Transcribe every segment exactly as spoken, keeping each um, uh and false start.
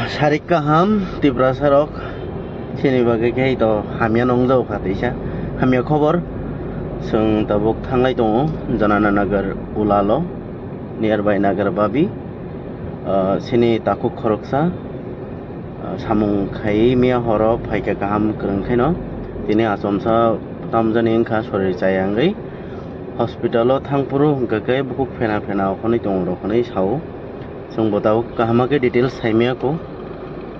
Sarik kaham Tiprasa rok, chini bagwi khe to hamya nongjao kha teisa. Hamya khobor, chwng tabuk thanglai tongo Janana Nagar Ulalo, nearby Nagar Babi. Ah, chini takhuk khoroksa, ah, samung khai miya horo phaikha kaham kwrwng khaino. Tini achomsa tamjani wngkha sorir chaya wngwi. Hospital o thangphuru hwnkha khe bukhuk phena phena okhonwi tongo rok hwnwi sao. Chwng bo tabuk kaham khe details saimaya kho.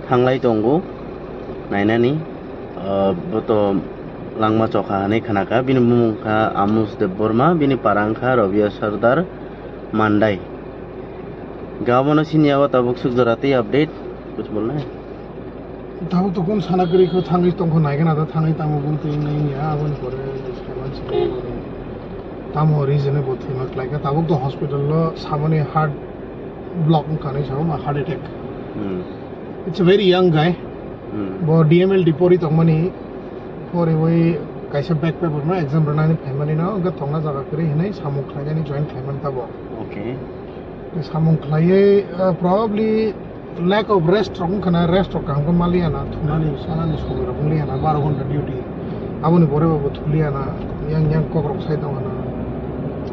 Thanglai tongo nainani. Ah, bo to langma chokha hwnwi khnakha. Bini bumung kha Amush Debbarma, bini para wngkha Rabia Sardar Mandai. Gabono sini yago tabuk suk jora tei update. Kuch bolna hai? Tabuk to kun sana kwrwi kho, thangwi tongkho, naigana da thangwi tamo bung twi nai ya, aboni pore saiman sini tamo reason bo thwima klaika. Tabuk to hospital lo samani heart block wngkha hinwi sao, ma heart attack. Hmm. It's a very young guy. Hmm. Bo D M L T pori tongmani, poriwi kaisa back paper no exam rwnani phaimani no, wngkha thongna jaga kwrwi hinwi samung khlainani join khlaimani tabo. Okay. Samung khlaiwi, uh, probably lack of rest rok wngkha na, rest rok kaham khe maliya na, thunani, sanani somoi rok wngya na, baro ghonta duty. Aboni pore bo thuliya na, yang yang kok rok sai tongkha na.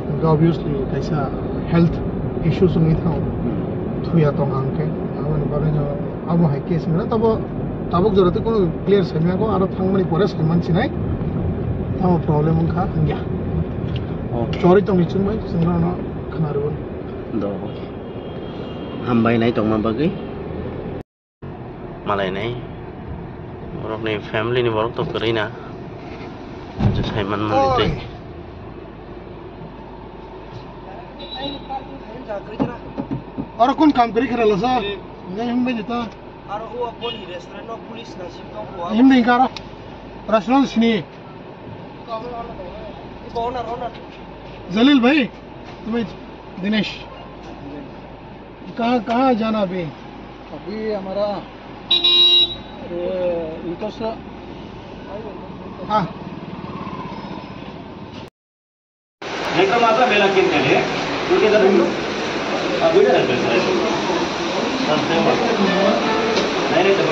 Hwnkhe obviously kaisa health issues wngwi thango. Hmm. Thuya tongkha hwnkhe. Aboni bagwi no abo hai case wngkha na, tabo tabuk jora tei kono clear saimaya kho, aro thangmani pore saiman sinai. Tamo problem wngkha, wngya. Okay. Chori tongni chwngbai, chwng no khna rwbo. Do. Hambai nai tongma bagwi. Malai nai. Borok ni family ni borok to kwrwi na. Je sai man mani tei. Oi. Oro kun kam kwrwi khara lasa? Ngai hum bai jeta. Aro o kon restaurant no police na sim tong ko. Him ding karo. Restaurant sini. Owner, owner. Jalil bhai, tumhe Dinesh. कहाँ, कहाँ जाना अभी? अभी हमारा, ए, इंदौर से। हाँ। नहीं तो माता मेला किन चले, उनके घर में, अब इधर है, सर। नहीं, नहीं, तो